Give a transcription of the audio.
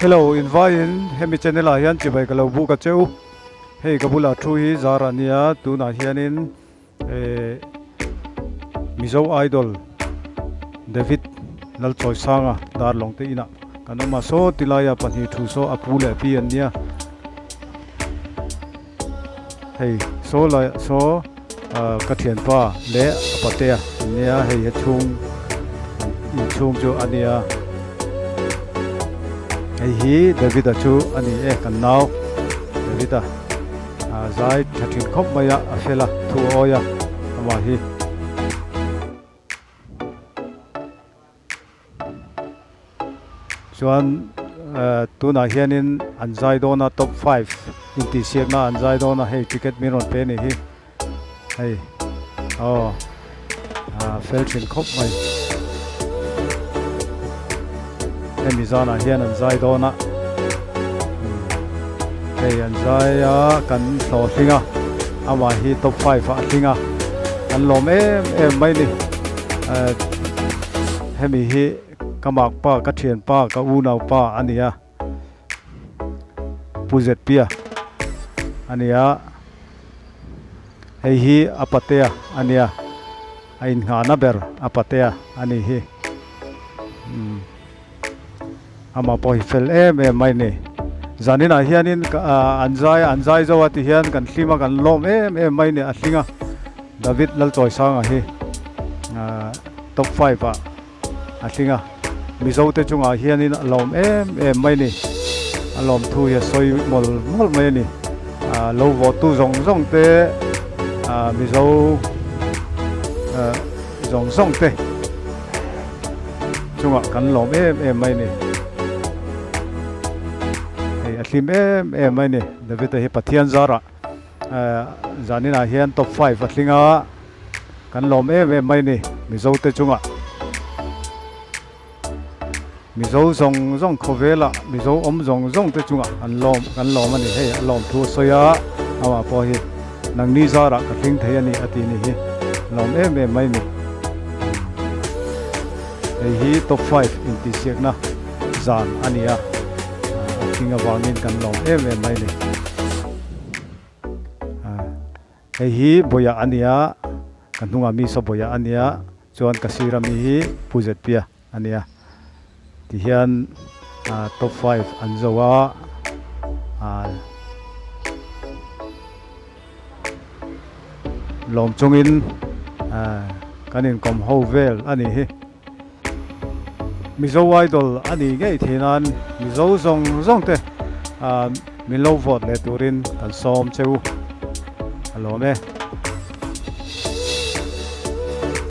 Hello in vaiin hemi channel ah hian chibai ka lo buk a cheu hei ka bulah thu hi zar a nia tunah hianin eh Mizo Idol David Lalchawisanga Darlawng te inah kan awm a saw tilaia pahnih thu saw a pu leh pi an nia. Hei saw lai saw ah ka thianpa leh a patea an nia hei he chhung inchhung chu a nia hei hi David-a chu a ni e kan nau David-a ah zai tha thin khawp mai a a fel a thu a awi a amah hi. Chuan tunah hianin an zai dawn a top 5 intihsiakna an zai dawn a hei ticket min rawn pe a nih hi hei aw fel thin khawp mai hemi zanah hian an zai dawn a hei an zai a kan hlawhtling a amah hi top 5 ah a tling a an lawm em em mai a ni. Hemi hi ka mak pa, ka thian pa, ka unau pa a ni a, Pu Zetpia a ni a, hei hi a patea a nia, a innghahna ber a patea a ni hi. Amah pawh hi fel em em mai a ni. Zaninah hianin an zai an zai zo a ti hian kan hlim a kan lawm em em mai a ni a hling a. David Lalchawisanga hi top 5 ah a hling a. Mizo te chungah hianin a lawm em em mai a ni. A lawm thu hi a sawi mawlh mawlh mai a ni. Lo vawtu zawng zawng te Mizo zawng zawng te chungah kan lawm em em mai a ni. Hei a hlim em em mai a ni. David-a hi Pathian zarah zaninah hian top 5 a tling a, kan lawm em em mai a ni Mizo te chungah. Mizo zawng zawng khawvelah Mizo awm zawng zawng te chungah an lawm kan lawm a ni. Hei a lawm thu a sawi a, amah pawh hi nangni zarah ka tling thei a ni a ti ni hi lawm em em mai a ni. Hei hi top 5 intihsiakna zan a ni a, a tling avangin kan lawm em em mai a ni. Hei hi Bawia a nia, ka hnungah mi saw Bawia a nia, chuan ka sira mi hi Pu Zetpia a nia. Tihian top 5 an zo a, lawm chungin kan inkawm ho vel a nih hi. Mizo Idol a nih ngei thei nan Mizo zawng zawng te min lo vote leh turin kan sawm che u a lawm e.